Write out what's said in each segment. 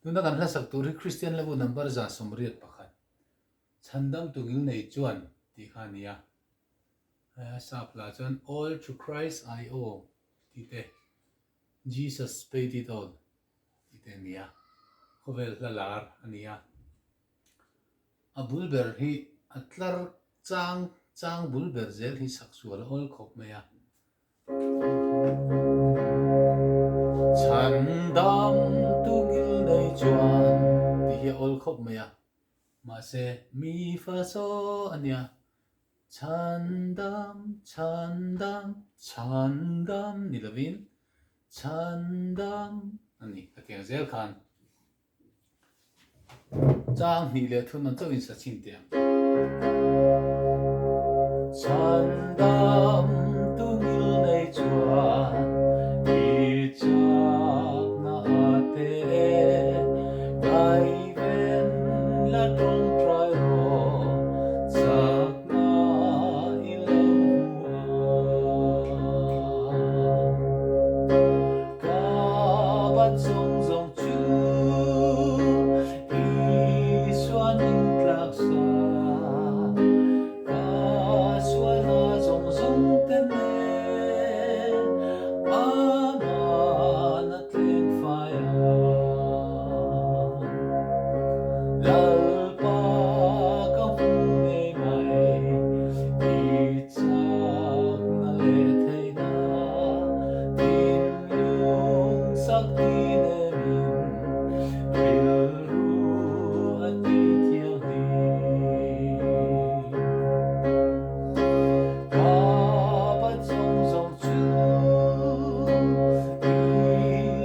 Tuna kan hlasak tur hi Kristian level number 181 Chhandam tungil nei chuan tih kha a ni a. A sap hla chuan All to Christ I owe tih te, Jesus paid it all tih te a ni a. Khawvel hla lar a ni a. A bul ber hi a tlar chang chang bul ber zel hi sak sual a awl khawp mai a. Chhandam tungil nei chuan tih hi a awl khawp mai a. Mahse, mi fa saw a nia. Chhandam, chhandam, chhandam ni lovin chhandam a ni ka ti ang zel khan. Chang hnih leh thun an chauhin sa chhin teh ang. Chhandam tungil nei chuan i chakna a te Kaiven la tawngtai rawh chakna i lo hmu a. Ka bat zawng zawng chu Isuan in tlak sa, ka sualna zawng zawng te nen Aman a tleng fai a. Lalpa ka hmu ngei mai i chakna leh theihna thinlung sak ti nemin rilru a ti thianghlim. Ka pa zawng zawng chu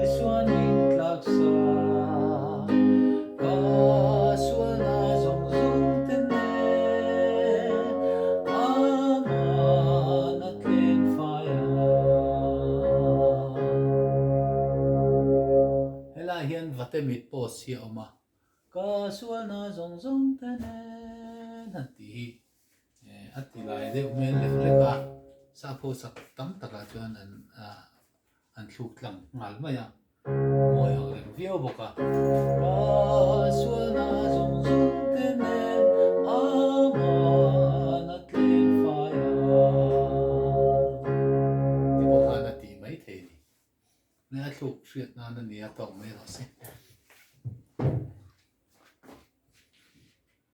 Isuan min tlak sa, ka sualna zawng zawng te nen Aman a tleng fai a. Helai hian vate mit post hi a awm a, ka sualna zawng zawng te nen han tih hi a ti lai deuh hmel lek lek a, sapho sak tam takah chuan an an thluk tlang nghal mai a, mawi ang reng viau bawk a. Ka sualna zawng zawng te nen aman a tleng fai a ti bawk khan a ti mai thei a ni. Nge a thluk hriat nan a nia tawk mai rawh se.